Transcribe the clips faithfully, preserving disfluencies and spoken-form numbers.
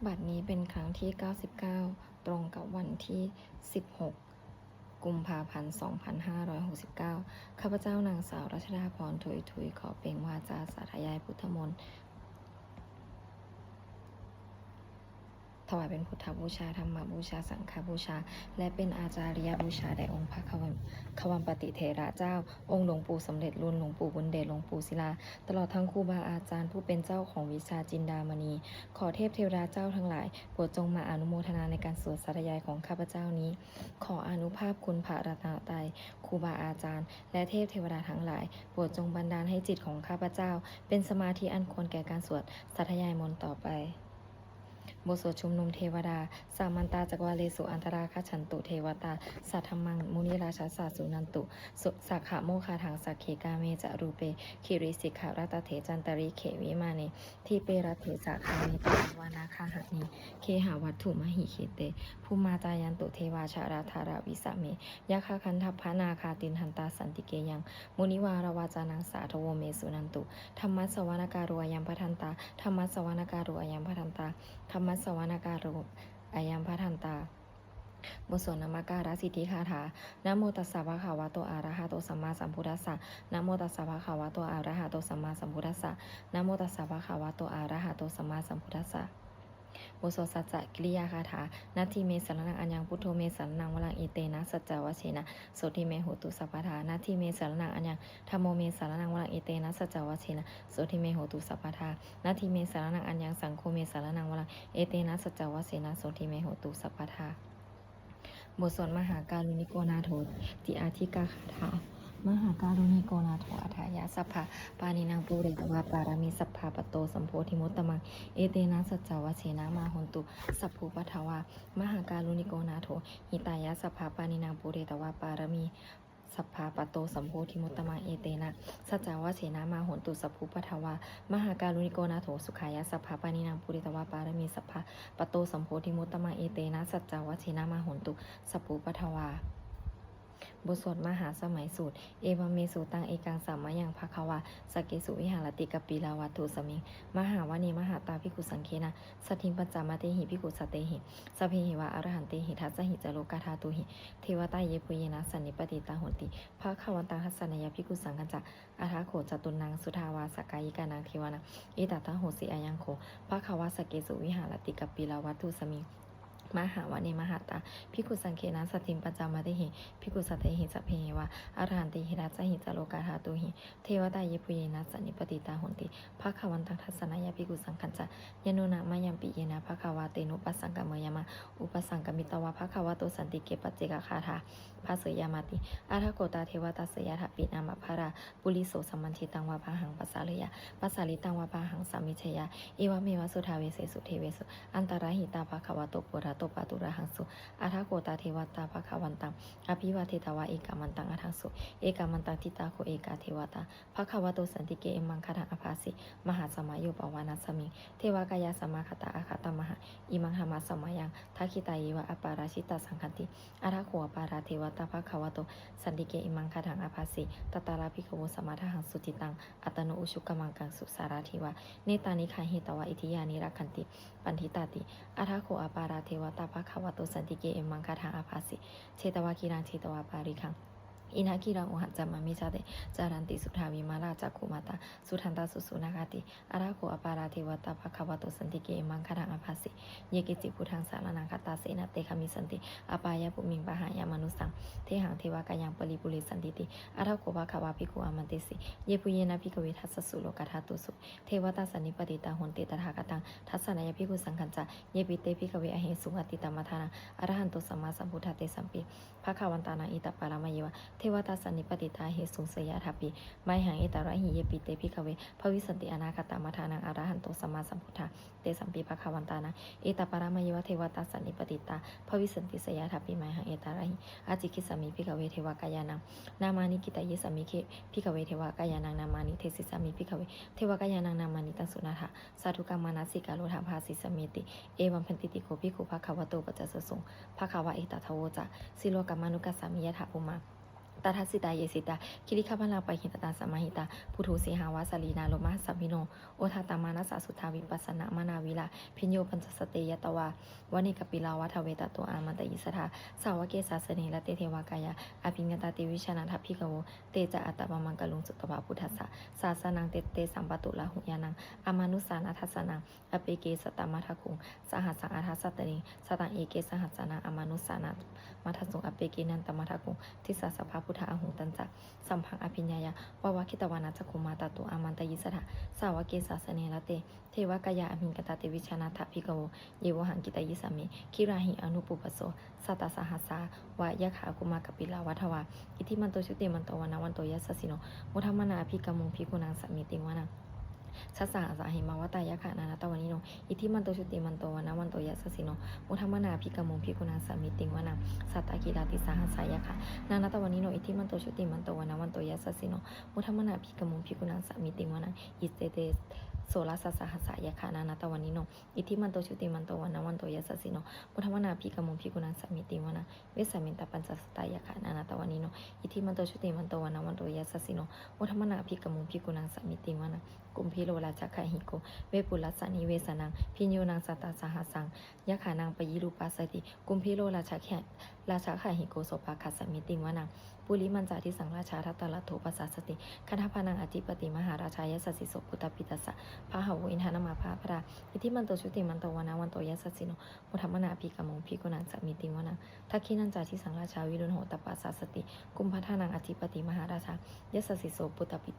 บัดนี้เป็นครั้งที่ 99 ตรงกับวันที่ 16 กุมภาพันธ์ 2569 ข้าพเจ้านางสาวรัชดาพร ทุยทุย ขอเปล่งวาจาสาธยายพุทธมนต์ ถวายเป็นพุทธบูชา ธรรมบูชา สังฆบูชา และเป็นอาจาริยบูชาแด่องค์พระควัมปติเถระเจ้า องค์หลวงปู่สำเร็จลุน หลวงปู่บุญเดช หลวงปู่ศิลา ตลอดทั้งครูบาอาจารย์ผู้เป็นเจ้าของวิชาจินดามณี ขอเทพเทวดาเจ้าทั้งหลาย โปรดจงมาอนุโมทนาในการสวดสาธยายของข้าพเจ้านี้ ขออานุภาพคุณพระรัตนตรัย ครูบาอาจารย์ และเทพเทวดาทั้งหลาย โปรดจงบันดาลให้จิตของข้าพเจ้า เป็นสมาธิอันควรแก่การสวดสาธยายมนต์ต่อไป บทสวดชุมนุมเทวดา Samantā cakkavāḷesu atrāgacchantu devatā, saddhammaṃ munirājassa suṇantu saggamokkhadaṃ. Sagge kāme ca rūpe girisikharataṭe cantalikkhe vimāne, dīpe raṭṭhe ca gāme taruvanagahane gehavatthumhi khette, bhummā cāyantu devā jalathalavisame yakkhagandhabbanāgā, tiṭṭhantā santike yaṃ munivaravacanaṃ sādhavo me suṇantu. Dhammassavanakālo ayam bhadantā. Dhammassavanakālo ayam bhadantā. Dhammassavanakālo ayam bhadantā. บทสวดนมการสิทธิคาถา Namo tassa bhagavato arahato sammāsambuddhassa. Namo tassa bhagavato arahato sammāsambuddhassa. Namo tassa bhagavato arahato sammāsambuddhassa. บทสวดสัจจกิริยาคาถา Natthi me saraṇaṃ aññaṃ, buddho me saraṇaṃ varaṃ, etena saccavajjena sotthi me hotu sabbadā. Natthi me saraṇaṃ aññaṃ, dhammo me saraṇaṃ varaṃ, etena saccavajjena sotthi me hotu sabbadā. Natthi me saraṇaṃ aññaṃ, saṅgho me saraṇaṃ varaṃ, etena saccavajjena sotthi me hotu sabbadā. บทสวดมหาการุณิโกนาโถติอาทิกาคาถา Mahākāruṇiko nātho atthāya sabbapāṇinaṃ, pūretvā pāramī sabbā patto sambodhimuttamaṃ, etena saccavajjena mā hontu sabbupaddavā. Mahākāruṇiko nātho hitāya sabbapāṇinaṃ, pūretvā pāramī sabbā patto sambodhimuttamaṃ, etena saccavajjena mā hontu sabbupaddavā. Mahākāruṇiko nātho sukhāya sabbapāṇinaṃ, pūretvā pāramī sabbā patto sambodhimuttamaṃ, etena saccavajjena mā hontu sabbupaddavā. บทสวดมหาสมัยสูตร Evaṃ me sutaṃ. Ekaṃ samayaṃ bhagavā sakkesu viharati kapilavatthusmiṃ mahāvane mahatā bhikkhusaṅghena saddhiṃ pañcamattehi bhikkhusatehi sabbeheva arahantehi. Dasahi ca lokadhātūhi devatā yebhuyyena sannipatitā honti bhagavantaṃ dassanāya bhikkhusaṅghañca. Atha kho catunnaṃ suddhāvāsakāyikānaṃ devānaṃ etadahosi: Ayaṃ kho bhagavā sakkesu viharati kapilavatthusmiṃ mahāvane mahatā bhikkhusaṅghena saddhiṃ pañcamattehi bhikkhusatehi sabbeheva arahantehi. Dasahi ca lokadhātūhi devatā yebhuyyena sannipatitā honti bhagavantaṃ dassanāya bhikkhusaṅghañca. Yannūna mayampi yena bhagavā tenupasaṅkameyyāma, upasaṅkamitvā bhagavato santike paccekagāthā bhāseyyāmāti. Atha kho tā devatā seyyathāpi nāma balavā puriso sammiñjitaṃ vā bāhaṃ pasāreyya, pasāritaṃ vā bāhaṃ sammiñjeyya, evameva suddhāvāsesu devesu antarahitā bhagavato purato pāturahaṃsu. Atha kho tā devatā bhagavantaṃ abhivādetvā ekamantaṃ aṭṭhaṃsu. Ekamantaṃ ṭhitā kho ekā devatā bhagavato santike imaṃ gāthaṃ abhāsi: Mahāsamayo pavanasmiṃ, devakāyā samāgatā, āgatamha imaṃ dhammasamayaṃ, dakkhitāyeva aparājitasaṅghanti. Atha kho aparā devatā bhagavato santike imaṃ gāthaṃ abhāsi: Tatra bhikkhavo samādahaṃsu, cittaṃ attano ujukamakaṃsu, sārathīva nettāni gahetvā, indriyāni rakkhanti paṇḍitāti. Atha kho aparā devatā bhagavato santike imaṃ gāthaṃ abhāsi: Chetvā khīlaṃ chetvā palighaṃ, indakhīlaṃ ūhacca manejā, te caranti suddhā vimalā, cakkhumatā sudantā susunāgāti. Atha kho aparā devatā bhagavato santike imaṃ gāthaṃ abhāsi: Ye keci buddhaṃ saraṇaṃ gatāse, na te gamissanti apāyabhūmiṃ, pahāya mānusaṃ dehaṃ, devakāyaṃ paripūressantīti. Atha kho bhagavā bhikkhū āmantesi: Yebhuyyena bhikkhave dasasu lokadhātūsu devatā sannipatitā honti tathāgataṃ dassanāya bhikkhusaṅghañca. Yepi te bhikkhave ahesuṃ atītamaddhānaṃ arahanto sammāsambuddhā, tesampi bhagavantānaṃ etaparamāyeva devatā sannipatitā ahesuṃ, seyyathāpi mayhaṃ etarahi. Yepi te bhikkhave bhavissanti anāgatamaddhānaṃ arahanto sammāsambuddhā, tesampi bhagavantānaṃ etaparamāyeva devatā sannipatitā bhavissanti, seyyathāpi mayhaṃ etarahi. Ācikkhissāmi bhikkhave devakāyānaṃ nāmāni, kittayissāmi bhikkhave devakāyānaṃ nāmāni, desissāmi bhikkhave devakāyānaṃ nāmāni. Taṃ suṇātha sādhukaṃ manasikarotha bhāsissāmīti. Evaṃ bhanteti kho bhikkhū bhagavato paccassosuṃ. Bhagavā etadavoca: Silokamanukassāmi, yattha bhummā Tasitā ye sitā girigabbharaṃ pahitattā samāhitā. Puthū sīhāva sallīnā lomahaṃsābhisambhuno, odātamanasā suddhā vippasannamanāvilā. Bhiyyo pañcasate ñatvā vane kāpilavatthave, tato āmantayi satthā sāvake sāsane rate. Devakāyā abhikkantā, te vijānātha bhikkhavo. Te ca ātappamakaruṃ sutvā buddhassa sāsanaṃ, tesaṃ pāturahu ñāṇaṃ amanussāna dassanaṃ. Appeke satamaddakkhuṃ sahassaṃ atha sattariṃ, sataṃ eke sahassānaṃ amanussānamaddasuṃ. Appekenantamaddakkhuṃ disā sabbā phuṭā ahuṃ. Tañca sabbaṃ abhiññāya vavakkhitvāna cakkhumā, tato āmantayi satthā sāvake sāsane rate. Devakāyā abhikkantā, te vijānātha bhikkhavo. Ye vohaṃ kittayissāmi girāhi anupubbaso. Sattasahassā va yakkhā bhummā kāpilavatthavā, iddhimanto jutimanto vaṇṇavanto yasassino, modamānā abhikkāmuṃ bhikkhūnaṃ samitiṃ vanaṃ. Chasahassā hemavatā yakkhā nānattavaṇṇino, iddhimanto jutimanto vaṇṇavanto yasassino, modamānā abhikkāmuṃ bhikkhūnaṃ samitiṃ vanaṃ. Sātāgirā tisahassā yakkhā nānattavaṇṇino, iddhimanto jutimanto vaṇṇavanto yasassino, modamānā abhikkāmuṃ bhikkhūnaṃ samitiṃ vanaṃ. Iccete soḷasasahassā yakkhā nānattavaṇṇino, iddhimanto jutimanto vaṇṇavanto yasassino, modamānā abhikkāmuṃ bhikkhūnaṃ samitiṃ vanaṃ. Vessāmittā pañcasatā yakkhā nānattavaṇṇino, iddhimanto jutimanto vaṇṇavanto yasassino, modamānā abhikkāmuṃ bhikkhūnaṃ samitiṃ vanaṃ. Kumbhīro rājagahiko vepullassa nivesanaṃ, bhiyyo naṃ satasahassaṃ yakkhānaṃ payirupāsati, kumbhīro rājagahiko sopāga samitiṃ vanaṃ. Purimañca disaṃ rājā dhataraṭṭho pasāsati, gandhabbānaṃ ādhipati mahārājā yasassi so. Puttāpi tassa bahavo indanāmā mahabbalā, iddhimanto jutimanto vaṇṇavanto yasassino, modamānā abhikkāmuṃ bhikkhūnaṃ samitiṃ vanaṃ. Dakkhiṇañca disaṃ rājā virūḷho tappasāsati, kumbhaṇḍānaṃ ādhipati mahārājā yasassi so. Puttāpi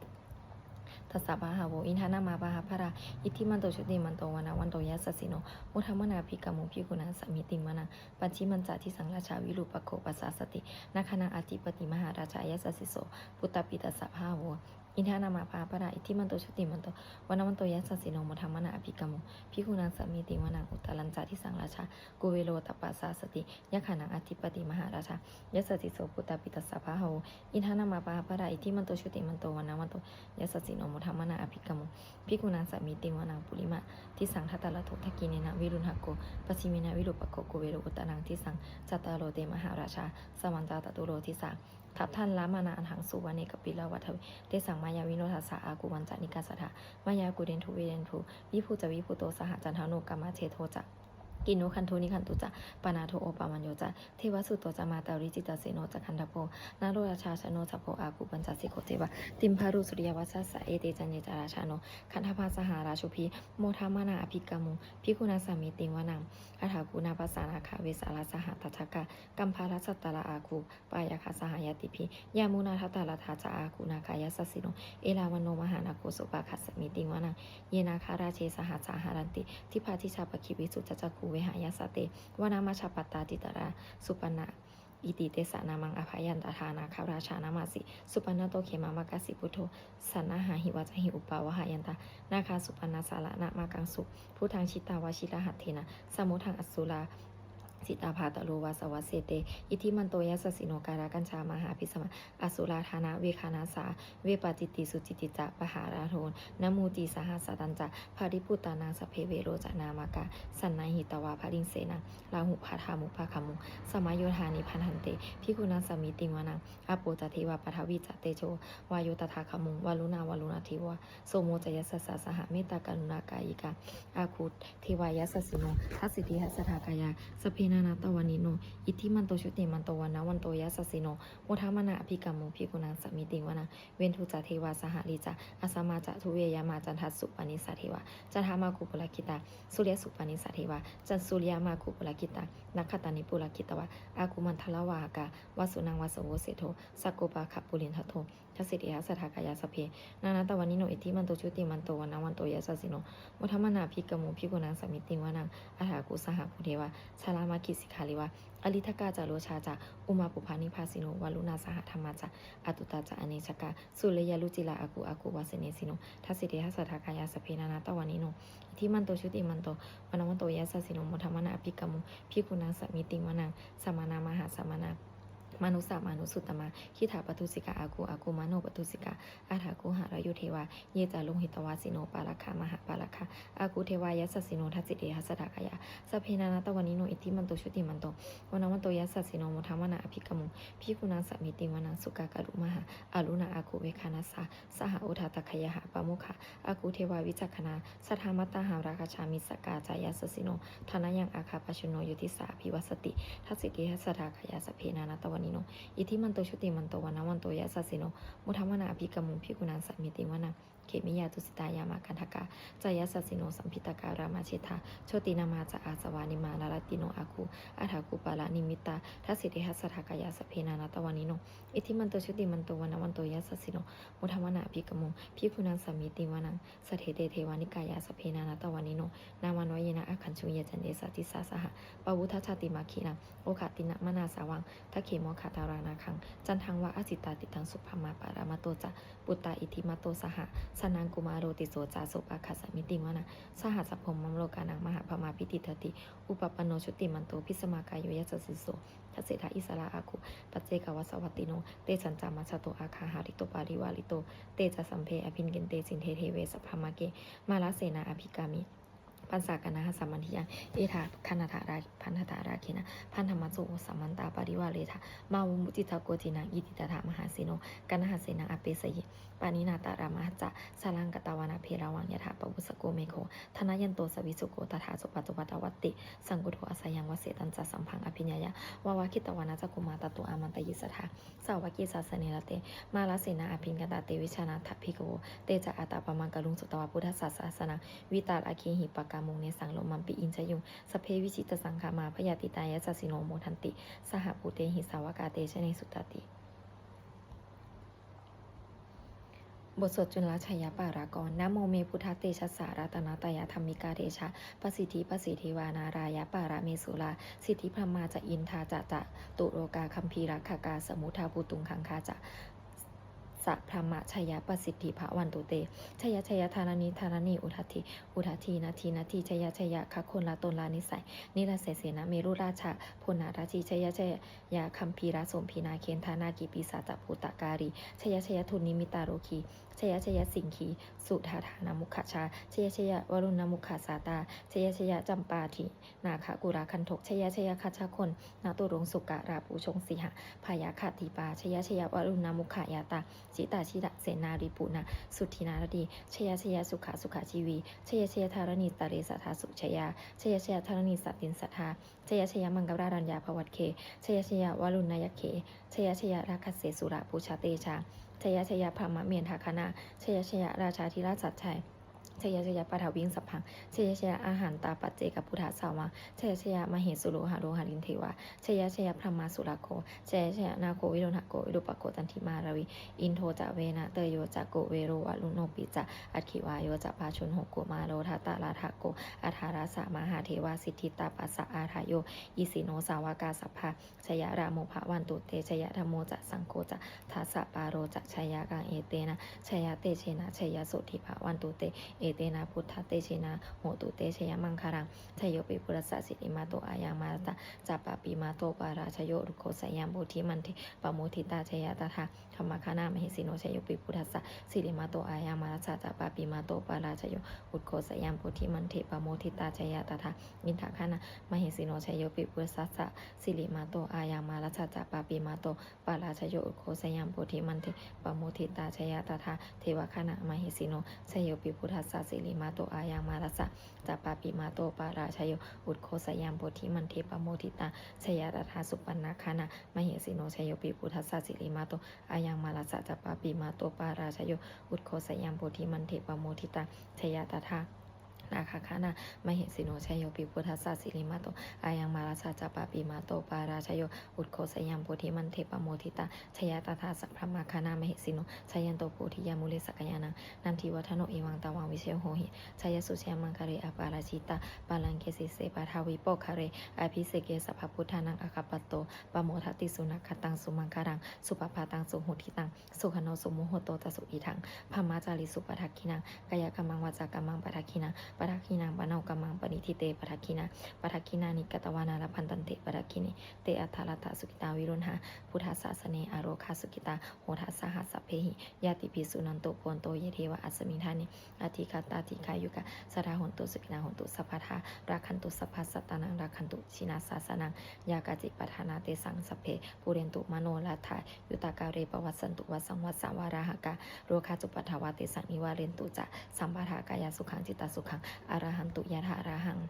tassa bahavo indanāmā mahabbalā, iddhimanto jutimanto vaṇṇavanto yasassino, modamānā abhikkāmuṃ bhikkhūnaṃ samitiṃ vanaṃ. Pacchimañca disaṃ rājā virūpakkho pasāsati, nāgānaṃ ādhipati mahārājā yasassi so. Puttāpi tassa bahavo indanāmā mahabbalā, iddhimanto jutimanto vaṇṇavanto yasassino, modamānā abhikkāmuṃ bhikkhūnaṃ samitiṃ vanaṃ. Uttarañca disaṃ rājā kuvero tappasāsati, yakkhānaṃ ādhipati mahārājā yasassi so. Puttāpi tassa bahavo indanāmā mahabbalā, iddhimanto jutimanto vaṇṇavanto yasassino, modamānā abhikkāmuṃ bhikkhūnaṃ samitiṃ vanaṃ. Purimaṃ disaṃ dhataraṭṭho, dakkhiṇena virūḷhako, pacchimena virūpakkho, kuvero uttaraṃ disaṃ. Cattāro te mahārājā samantā caturo disā, daddallamānā aṭṭhaṃsu vane kāpilavatthave. Tesaṃ māyāvino dāsā āgū vañcanikā saṭhā, māyā kuṭeṇḍu veṭeṇḍu viṭū ca viṭuṭo saha, candano kāmaseṭṭho ca kinnughaṇḍu nighaṇḍu ca, panādo opamañño ca devasūto ca mātali, cittaseno ca gandhabbo naḷo rājā janosabho, āgū pañcasikho ceva timbarū suriyavacchasā. Ete caññe ca rājāno gandhabbā saha rājubhi, modamānā abhikkāmuṃ bhikkhūnaṃ samitiṃ vanaṃ. Athāgū nābhasā nāgā vesālā saha tacchakā, kambalassatarā āgū pāyāgā saha ñātibhi, yāmunā dhataraṭṭhā ca āgū nāgā yasassino, erāvaṇo mahānāgo sopāga samitiṃ vanaṃ. Ye nāgarāje sahasā haranti dibbā dijā pakkhi visuddhacakkhū, vehāyasā te vanamajjhapattā citrā supaṇṇā iti tesa nāmaṃ. Abhayantadā nāgarājānamāsi, supaṇṇato khemamakāsi buddho, saṇhāhi vācāhi upavhayantā nāgā supaṇṇā saraṇamakaṃsu buddhaṃ. Jitā vajirahatthena samuddaṃ asurā sitā, bhātaro vāsavassete iddhimanto yasassino. Kālakañjā mahābhismā asurā dānaveghasā, vepacitti sucitti ca pahārādo namucī saha. Satañca baliputtānaṃ sabbe verocanāmakā, sannayhitvā baliṃ senaṃ rāhubhaddamupāgamuṃ, samayodāni bhaddante bhikkhūnaṃ samitiṃ vanaṃ. Āpo ca devā paṭhavī ca tejo vāyo tadāgamuṃ, varuṇā vāruṇā devā somo ca yasasā saha, mettākaruṇākāyikā āgū devā yasassino. Dasete dasadhā kāyā sabbe nānattavaṇṇino, iddhimanto jutimanto vaṇṇavanto yasassino, modamānā abhikkāmuṃ bhikkhūnaṃ samitiṃ vanaṃ. Veṇḍū ca devā sahalī ca asamā ca duve yamā, candassūpanisā devā candamāgū purakkhitā, suriyassūpanisā devā suriyamāgū purakkhitā, nakkhattāni purakkhitvā āgū mandavalāhakā, vasūnaṃ vāsavo seṭṭho sakkopāga purindado. Dasete dasadhā kāyā sabbe nānattavaṇṇino, iddhimanto jutimanto vaṇṇavanto yasassino, modamānā abhikkāmuṃ bhikkhūnaṃ samitiṃ vanaṃ. Athāgū sahabhū devā jalamaggisikhāriva, ariṭṭhakā ca rojā ca ummāpupphanibhāsino, varuṇā sahadhammā ca accutā ca anejakā, sūleyyarucirā āgū āgū vāsavanesino. Dasete dasadhā kāyā sabbe nānattavaṇṇino, iddhimanto jutimanto vaṇṇavanto yasassino, modamānā abhikkāmuṃ bhikkhūnaṃ samitiṃ vanaṃ. Samānā mahāsamānā mānusā mānusuttamā, khiḍḍāpadūsikā āgū āgū manopadūsikā, athāgū harayo devā, ye ca lohitavāsino, pāragā mahāpāragā, āgū devā yasassino, dasete dasadhā kāyā, sabbe nānattavaṇṇino, iddhimanto jutimanto, vaṇṇavanto yasassino, modamānā abhikkāmuṃ, bhikkhūnaṃ samitiṃ vanaṃ. Sukkā karumhā aruṇā, āgū veghanasā saha, odātagayhā pāmokkhā, āgū devā vicakkhaṇā, sadāmattā hāragajā, missakā ca yasassino, thanayaṃ āgā pajjunno, yo disā abhivassati, dasete dasadhā kāyā, sabbe nānattavaṇṇino, iddhimanto jutimanto, vaṇṇavanto yasassino, modamānā abhikkāmuṃ, bhikkhūnaṃ samitiṃ vanaṃ. Khemiyā tusitā yāmā, kaṭṭhakā ca yasassino, lambitakā lāmaseṭṭhā, jotināmā ca āsavā, nimmānaratino āgū, athāgū paranimmitā, dasete dasadhā kāyā, sabbe nānattavaṇṇino, iddhimanto jutimanto, vaṇṇavanto yasassino, modamānā abhikkāmuṃ, bhikkhūnaṃ samitiṃ vanaṃ. Saṭṭhete devanikāyā, sabbe nānattavaṇṇino, nāmanvayena āgañchuṃ, ye caññe sadisā saha, pavutthajātimakkhilaṃ, oghatiṇṇamanāsavaṃ, dakkhemoghataraṃ nāgaṃ, candaṃva asitātitaṃ. Subrahmā paramatto ca, puttā iddhimato saha, sanaṅkumāro tisso ca, sopāga samitiṃ vanaṃ. Sahassabrahmalokānaṃ, mahābrahmābhitiṭṭhati, upapanno jutimanto, bhismākāyo yasassi so, dasettha issarā āgū, paccekavasavattino, tesañca majjhato āgā, hārito parivārito, te ca sabbe abhikkante, sinde deve sabrahmake, mārasenā abhikkāmi, passa kaṇhassa mandiyaṃ, etha gaṇhatha ra- bandhatha rāgena, bandhamatthu samantā parivāretha, mā vo muñcittha koci naṃ, iti tattha mahāseno, kaṇhasenaṃ apesayi, pāṇinā talamāhacca, saraṃ katvāna bheravaṃ, yathā pāvussako megho, thanayanto savijjuko, tadā so paccudāvatti, saṅkuddho asayaṃvase, tañca sabbaṃ abhiññāya, vavakkhitvāna cakkhumā, tato āmantayi satthā, sāvake sāsane rate, mārasenā abhikkantā, te vijānātha bhikkhavo, te ca ātappamakaruṃ, sutvā buddhassa sāsanaṃ, vītarāgehi pakkāmuṃ, nesaṃ lomampi iñjayuṃ, sabbe vijitasaṅgāmā, bhayātītā yasassino, modanti saha bhūtehi, sāvakā te janesutāti. บทสวดจุลชัยปกรณ์ Namo me buddhatejassa, ratanattayadhammikā, tejapasiddhi pasīdevā, nārāyaparamesurā, siddhibrahmā ca indā ca, catulokā gambhīrakkhakā, samuddā bhūtuṃ gaṅgā ca, sabrahmajayapasiddhi bhavantu te. Jaya jaya dharaṇi dharaṇī, udadhi udadhī, nadi nadī, jaya jaya gagonlatonlanisai, nirasesena merurāja bonarajī, jaya jaya gambhīrasombhī nāgendanāgī pisācabhūtakālī, jaya jaya dunnimittarogī, jaya jaya siṅgī sudādānamukhajā, jaya jaya varuṇṇamukhasātrā, jaya jaya campādināgakulagantho, jaya jaya gajagonnaturaṅga sukarabhujaṅga sīhabyagghadīpā, jaya jaya varuṇṇamukhayātrā, jita jita senārī puna sudinā radī, jaya jaya sukhā sukhā jīvī, jaya jaya dharaṇītale sadā sujayā, jaya jaya dharaṇī santin sadā, jaya jaya maṅkararāja bhavagge, jaya jaya varuṇṇayakkhe, jaya jaya rakkhase surabhujatejā, jaya jaya brahmmendagaṇā, jaya jaya rājādhirāja sājjai, jaya jaya paṭhaviṃ sabbaṃ, jaya jaya arahantā paccekabuddhasāvaṃ, jaya jaya mahesuro haro harindevā, jaya jaya brahmā surakkho, jaya jaya nāgo viruḷhako virūpakkho candimā ravi, indo ca venateyyo ca kuvero varuṇopi ca, aggi vāyo ca pājuṇho kumāro dhataraṭṭhako, aṭṭhārasa mahādevā siddhitāpasa-ādayo, isino sāvakā sabbā jaya rāmo bhavantu te, jaya dhammo ca saṅgho ca dasapālo ca jayakaṃ, etena jayatejena jayasotthī bhavantu te, etena buddhatejena hotu te jayamaṅgalaṃ. Jayopi buddhassa sirīmato ayaṃ mārassa ca pāpimato parājayo, ugghosayaṃ bodhimaṇḍe pamoditā jaya tadā brahmagaṇā mahesino. Jayopi buddhassa sirīmato ayaṃ mārassa ca pāpimato parājayo, ugghosayaṃ bodhimaṇḍe pamoditā jaya tadā indagaṇā mahesino. Jayopi buddhassa sirīmato ayaṃ mārassa ca pāpimato parājayo, ugghosayaṃ bodhimaṇḍe pamoditā jaya tadā devagaṇā mahesino. Jayopi buddhassa sirīmato ayaṃ mārassa ca pāpimato parājayo, ugghosayaṃ bodhimaṇḍe pamoditā jaya tadā supaṇṇagaṇā mahesino. Jayopi buddhassa sirīmato ayaṃ mārassa ca pāpimato parājayo, ugghosayaṃ bodhimaṇḍe pamoditā jaya tadā nāgagaṇā mahesino. Jayopi buddhassa sirīmato ayaṃ mārassa ca pāpimato parājayo, ugghosayaṃ bodhimaṇḍe pamoditā jaya tadā brahmagaṇā mahesino. Jayanto bodhiyā mūle sakyānaṃ nandivaḍḍhano, evaṃ tvaṃ vijayo hohi jayassu jayamaṅgale, aparājitapallaṅke sīse paṭhavipokkhare, abhiseke sabbabuddhānaṃ aggappatto pamodati. Sunakkhattaṃ sumaṅgalaṃ supabhātaṃ suhuṭṭhitaṃ, sukhaṇo sumuhutto ca suyiṭṭhaṃ brahmacārisu, padakkhiṇaṃ kāyakammaṃ vācākammaṃ padakkhiṇaṃ padakkhiṇaṃ panaṃ kammaṃ paṇidhī te padakkhiṇā, padakkhiṇāni katvāna labhantatthe padakkhiṇe. Te atthaladdhā sukhitā viruḷhā buddhasāsane, arogā sukhitā hotha saha sabbehi ñātibhi. Suṇantu bhonto ye devā asmiṃ ṭhāne adhigatā dīghāyukā sadā hontu sukhitā hontu sabbadā. Rakkhantu sabbasattānaṃ rakkhantu jinasāsanaṃ. Yā kāci patthanā tesaṃ sabbe pūrentu manorathā. Yuttakāle pavassantu vassaṃ vassā valāhakā. Rogā cupaddavā tesaṃ nivārentu ca sabbadā. Kāyasukhaṃ cittasukhaṃ arahantu yathārahaṃ.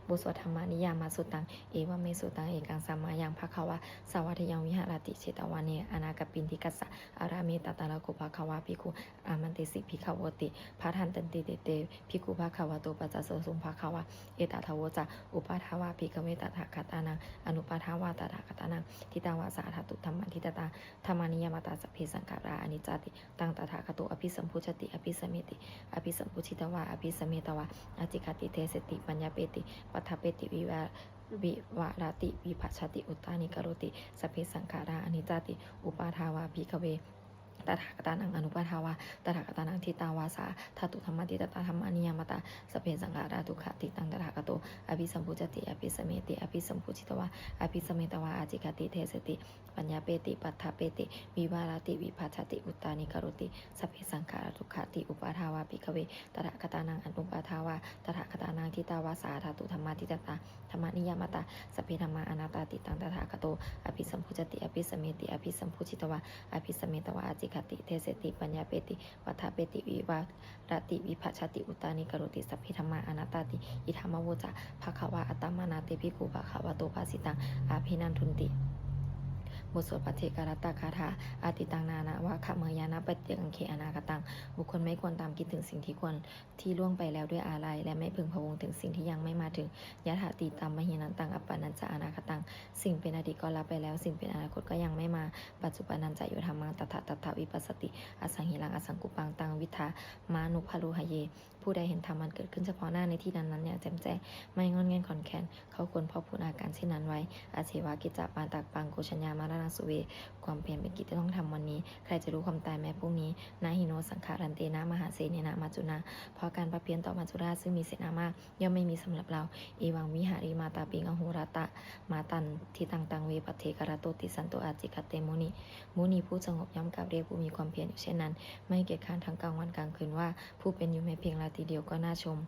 บทสวด Dhammaniyāmasuttaṃ. Evaṃ me sutaṃ. Ekaṃ samayaṃ bhagavā sāvatthiyaṃ viharati jetavane anāthapiṇḍikassa ārāme. Tatra kho bhagavā bhikkhū āmantesi bhikkhavoti. Bhadanteti te bhikkhū bhagavato paccassosuṃ. Bhagavā etadavoca. Uppādā vā bhikkhave tathāgatānaṃ anuppādā vā tathāgatānaṃ ṭhitāva sā dhātu dhammaṭṭhitatā dhammaniyāmatā sabbe saṅkhārā aniccāti. Taṃ tathāgato abhisambujjhati abhisameti. Abhisambujjhitvā abhisametvā ācikkhati deseti paññapeti paṭṭhapeti viva vivarati vibhajati uttānīkaroti sabbe saṅkhārā aniccāti. Uppādā vā bhikkhave tathāgatānaṃ anuppādā vā tathāgatānaṃ ṭhitāva sā dhātu dhammaṭṭhitatā dhammaniyāmatā sabbe saṅkhārā dukkhāti. Taṃ tathāgato abhisambujjhati abhisameti. Abhisambujjhitvā abhisametvā ācikkhati deseti paññapeti paṭṭhapeti vivarati vibhajati uttānīkaroti sabbe saṅkhārā dukkhāti. Uppādā vā bhikkhave tathāgatānaṃ anuppādā vā tathāgatānaṃ ṭhitāva sā dhātu dhammaṭṭhitatā dhammaniyāmatā sabbe dhammā anattāti. Taṃ tathāgato abhisambujjhati abhisameti. Abhisambujjhitvā abhisametvā ācikkhati deseti paññapeti paṭṭhapeti vivarati vibhajati uttānīkaroti sabbe dhammā anattāti. Idamavoca bhagavā. Attamanā te bhikkhū bhagavato bhāsitaṃ abhinandunti. บทสวดภัทเทกรัตตคาถา Atītaṃ nānvāgameyya nappaṭikaṅkhe anāgataṃ. บุคคลไม่ควรตามคิดถึงสิ่งที่ควร ที่ล่วงไปแล้วด้วยอาลัย และไม่พึงพะวงถึงสิ่งที่ยังไม่มาถึง Yadatītaṃ pahīnantaṃ appattañca anāgataṃ. สิ่งเป็นอดีตก็ละไปแล้ว สิ่งเป็นอนาคตก็ยังไม่มา Paccuppannañca yo dhammaṃ tattha tattha vipassati asaṃhiraṃ asaṅkuppaṃ taṃ viddhā manubrūhaye. ผู้ใดเห็นธรรมอันเกิดขึ้นเฉพาะหน้าในที่นั้นๆอย่างแจ่มแจ้ง ไม่ง่อนแง่นคลอนแคลน เขาควรพอกพูนอาการเช่นนั้นไว้ Ajjeva kiccamātappaṃ ko jaññā maraṇaṃ suve. ความเพียรเป็นกิจที่ต้องทำวันนี้ ใครจะรู้ความตายแม้พรุ่งนี้ Na hi no saṅgarantena mahāsenena maccunā. เพราะการผัดเพี้ยนต่อมัจจุราชซึ่งมีเสนามาก ย่อมไม่มีสำหรับเรา Evaṃ vihārimātāpiṃ ahorattamatanditaṃ taṃ ve bhaddekarattoti santo ācikkhate muni. มุนีผู้สงบย่อมกราบเรียกผู้มีความเพียรอยู่เช่นนั้น ไม่เกียจคร้านทั้งกลางวันกลางคืนว่า ผู้เป็นอยู่แม้เพียงราตรีเดียวก็น่าชม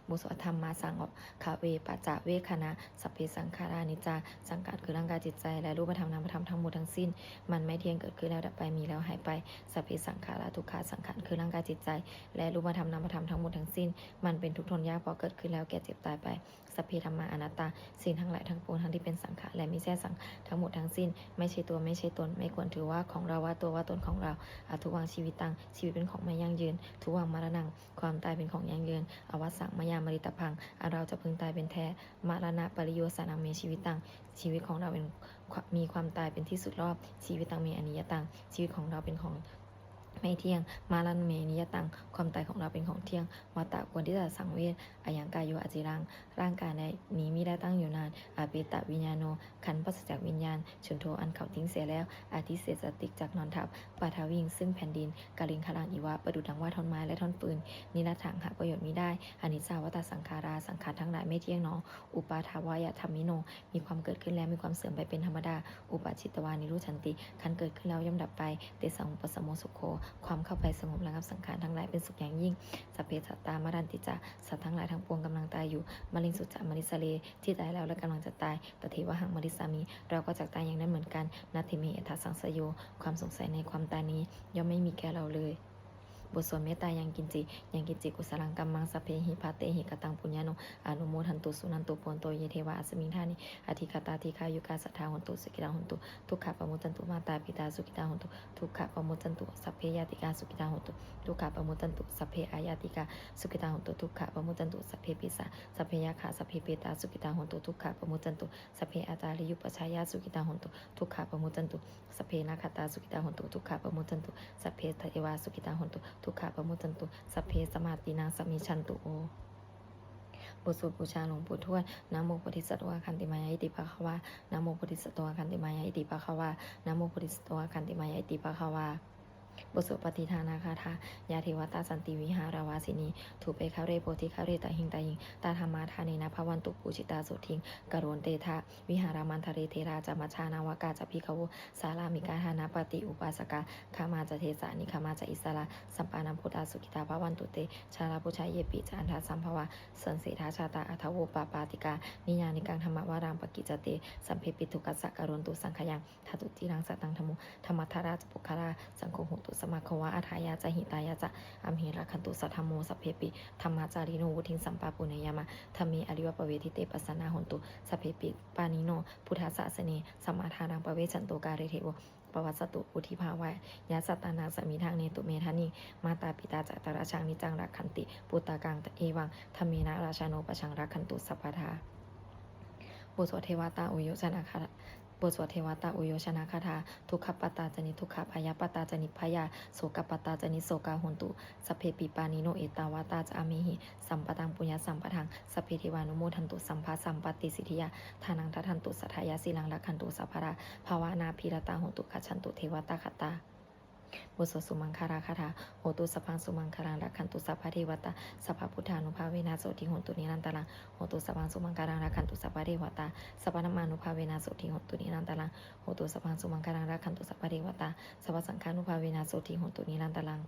บทสวด Dhammasaṅgahave paccavegghana. Sabbe saṅkhārā aniccā. สังขารคือร่างกายจิตใจ และรูปธรรมนามธรรมทั้งหมดทั้งสิ้น มันไม่เที่ยง เกิดขึ้นแล้วดับไป มีแล้วหายไป Sabbe saṅkhārā dukkhā. สังขารคือร่างกายจิตใจ และรูปธรรมนามธรรมทั้งหมดทั้งสิ้น มันเป็นทุกข์ทนยาก เพราะเกิดขึ้นแล้วแก่เจ็บตายไป Sabbe dhammā anattā. สิ่งทั้งหลายทั้งปวง ทั้งที่เป็นสังขารและมิใช่สังขาร ทั้งหมดทั้งสิ้น ไม่ใช่ตัว ไม่ใช่ตน ไม่ควรถือว่าของเรา ว่าตัว ว่าตนของเรา Adhuvaṃ jīvitaṃ. ชีวิตเป็นของไม่ยั่งยืน Dhuvaṃ maraṇaṃ. ความตายเป็นของยั่งยืน Avassaṃ mayā maritabbaṃ. อันเราจะพึงตายเป็นแท้ Maraṇapariyosānaṃ me jīvitaṃ. ชีวิตของเราเป็น มีความตายเป็นที่สุดรอบ Jīvitaṃ me aniyataṃ. ชีวิตของเราเป็นของไม่เที่ยง Maraṇaṃ me niyataṃ. ความตายของเราเป็นของเที่ยง Vata ควรที่จะสังเวช Ayaṃ kāyo aciraṃ. ร่างกายนี้มิได้ตั้งอยู่นาน Apetaviññāṇo. ครั้นปราศจากวิญญาณ Chuḍḍho อันเขาทิ้งเสียแล้ว Adhisessati จักนอนทับ Paṭhaviṃ ซึ่งแผ่นดิน Kaliṅgaraṃ iva ประดุจดังว่าท่อนไม้และท่อนฟืน Niratthaṃ หาประโยชน์มิได้ Aniccā vata saṅkhārā. สังขารทั้งหลายไม่เที่ยงหนอ Uppādavayadhammino. มีความเกิดขึ้นแล้วมีความเสื่อมไปเป็นธรรมดา Uppajjitvā nirujjhanti. ครั้นเกิดขึ้นแล้วย่อมดับไป Tesaṃ vūpasamo sukho. ความเข้าไปสงบระงับสังขารทั้งหลายเป็นสุขอย่างยิ่ง Sabbe sattā maranti ca. สัตว์ทั้งหลายทั้งปวงกำลังตายอยู่ Mariṃsu ca marissare. ที่ตายแล้วและกำลังจะตาย Tathevāhaṃ marissāmi. เราก็จักตายอย่างนั้นเหมือนกัน Natthi me ettha saṃsayo. ความสงสัยในความตายนี้ย่อมไม่มีแก่เราเลย บทสวดเมตตายังกิญจิ Yaṃ kiñci kusalaṃ kammaṃ sabbehi katehi kataṃ puññaṃ no anumodantu suṇantu bhonto ye devā asmiṃ ṭhāne adhigatā dīghāyukā sadā hontu sukhitā hontu dukkhā pamuccantu. Mātā pitā sukhitā hontu dukkhā pamuccantu. Sabbe ñātikā sukhitā hontu dukkhā pamuccantu. Sabbe aññātikā sukhitā hontu dukkhā pamuccantu. Sabbe pisā sabbe yakkhā sabbe petā sukhitā hontu dukkhā pamuccantu. Sabbe ācariyupajjhāyā sukhitā hontu dukkhā pamuccantu. Sabbe nakkhattā sukhitā hontu dukkhā pamuccantu. Sabbe devā sukhitā hontu dukkhā pamuccantu. Sabbe sampattīnaṃ samijjhantu. บทสวดบูชาหลวงปู่ทวด Namo bodhisatto āgantimāya iti bhagavā. Namo bodhisatto āgantimāya iti bhagavā. Namo bodhisatto āgantimāya iti bhagavā. บทสวดปฏิทานาคาถา Yā devatā santi vihāravāsinī, thūpe ghare bodhighare tahiṃ tahiṃ, tā dhammadānena bhavantu pūjitā, sotthiṃ karontedha vihāramaṇḍale. Therā ca majjhā navakā ca bhikkhavo, sārāmikā dānapatī upāsakā, gāmā ca desā nigamā ca issarā, sappāṇabhūtā sukhitā bhavantu te. Jalābujā yepi ca aṇḍasambhavā, saṃsedajātā athavopapātikā, niyyānikaṃ dhammavaraṃ paṭicca te, sabbepi dukkhassa karontu saṅkhayaṃ. Ṭhātu ciraṃ sataṃ dhammo, dhammaddharā ca puggalā, saṅgho hotu samaggo va, atthāya ca hitāya ca. Amhe rakkhatu saddhammo, sabbepi dhammacārino, vuḍḍhiṃ sampāpuṇeyyāma, dhamme ariyappavedite. Pasannā hontu sabbepi pāṇino, buddhasāsane sammā dhāraṃ pavecchanto, kāle devo pavassatu, vuḍḍhibhāvāya sattānaṃ, samiddhaṃ netu medaniṃ. Mātā pitā ca atrajaṃ, niccaṃ rakkhanti puttakaṃ, evaṃ dhammena rājāno, pajaṃ rakkhantu sabbadā. บทสวดเทวตาอุยโยชนาคาถา บทสวดเทวตาอุยโยชนาคาถา Dukkhappattā ca niddukkhā, bhayappattā ca nibbhayā, sokappattā ca nissokā, hontu sabbepi pāṇino. Ettāvatā ca amhehi, sambhataṃ puññasampadaṃ, sabbe devānumodantu, sabbasampattisiddhiyā. Dānaṃ dadantu saddhāya, sīlaṃ rakkhantu sabbadā, bhāvanābhiratā hontu, gacchantu devatāgatā. บทสวดสุมังคลาคาถา Hotu sabbaṃ sumaṅgalaṃ, rakkhantu sabbadevatā, sabbabuddhānubhāvena, sotthī hontu nirantaraṃ. Hotu sabbaṃ sumaṅgalaṃ, rakkhantu sabbadevatā, sabbadhammānubhāvena, sotthī hontu nirantaraṃ. Hotu sabbaṃ sumaṅgalaṃ, rakkhantu sabbadevatā, sabbasaṅghānubhāvena, sotthī hontu nirantaraṃ.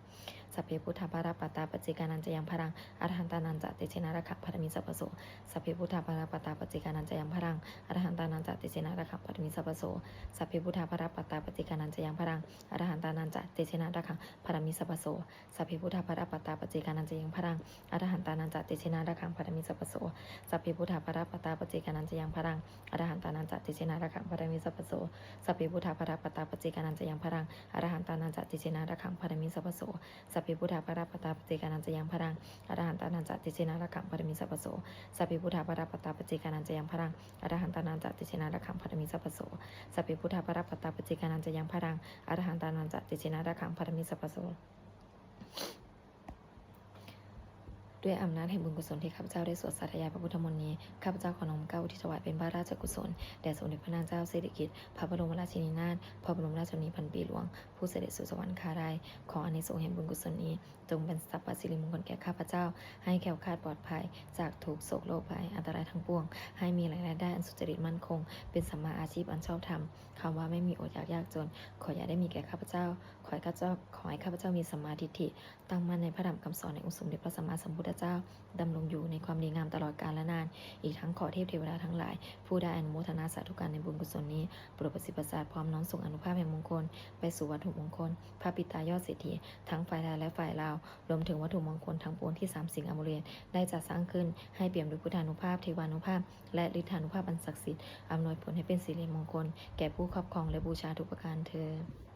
Sabbe buddhā balappattā, paccekānañca yaṃ balaṃ, arahantānañca tejena, rakkhaṃ bandhāmi sabbaso. Sabbe buddhā balappattā, paccekānañca yaṃ balaṃ, arahantānañca tejena, rakkhaṃ bandhāmi sabbaso. Sabbe buddhā balappattā, paccekānañca yaṃ balaṃ, arahantānañca tejena, rakkhaṃ bandhāmi sabbaso. Sabbe buddhā balappattā, paccekānañca yaṃ balaṃ, arahantānañca tejena, rakkhaṃ bandhāmi sabbaso. Sabbe buddhā balappattā, paccekānañca yaṃ balaṃ, arahantānañca tejena, rakkhaṃ bandhāmi sabbaso. Sabbe buddhā balappattā, paccekānañca yaṃ balaṃ, arahantānañca tejena, rakkhaṃ bandhāmi sabbaso. Sabbe buddhā balappattā, paccekānañca yaṃ balaṃ, arahantānañca tejena, rakkhaṃ bandhāmi sabbaso. Sabbe buddhā balappattā, paccekānañca yaṃ balaṃ, arahantānañca tejena, rakkhaṃ bandhāmi sabbaso. Sabbe buddhā balappattā, paccekānañca yaṃ balaṃ, arahantānañca tejena, rakkhaṃ bandhāmi sabbaso. ด้วยอำนาจแห่งบุญกุศลที่ข้าพเจ้าได้สวดสาธยายพระพุทธมนต์นี้ ข้าพเจ้าขอน้อมเกล้าอุทิศถวายเป็นพระราชกุศล แด่สมเด็จพระนางเจ้าสิริกิติ์ พระบรมราชินีนาถ พระบรมราชชนนีพันปีหลวง ผู้เสด็จสู่สวรรคาลัย ขออานิสงส์แห่งบุญกุศลนี้ จงเป็นสัพพสิริมงคลแก่ข้าพเจ้า ให้แคล้วคลาดปลอดภัยจากทุกข์โศกโรคภัยอันตรายทั้งปวง ให้มีรายได้อันสุจริตมั่นคง เป็นสัมมาอาชีพอันชอบธรรม คำว่าไม่มีอดอยากยากจน ขออย่าได้มีแก่ข้าพเจ้า ขอให้ข้าพเจ้า ขอให้ข้าพเจ้ามีสัมมาทิฏฐิ ตั้งมั่นในพระธรรมคำสอนแห่งองค์สมเด็จพระสัมมาสัมพุทธเจ้า ดำรงอยู่ในความดีงามตลอดกาลนาน อีกทั้งขอเทพเทวดาทั้งหลาย ผู้ได้อนุโมทนาสาธุการในบุญกุศลนี้ โปรดประสิทธิ์ประสาทพร้อมน้อมส่งอานุภาพแห่งมงคล ไปสู่วัตถุมงคล พระปิดตายอดเศรษฐี ทั้งฝ่ายไทยและฝ่ายลาว รวมถึงวัตถุมงคลทั้งปวงที่สามสิงห์อมูเลตได้จัดสร้างขึ้น ให้เปี่ยมด้วยพุทธานุภาพ เทวานุภาพ และฤทธานุภาพอันศักดิ์สิทธิ์ อำนวยผลให้เป็นสิริมงคล แก่ผู้ครอบครองและบูชาทุกประการเทอญ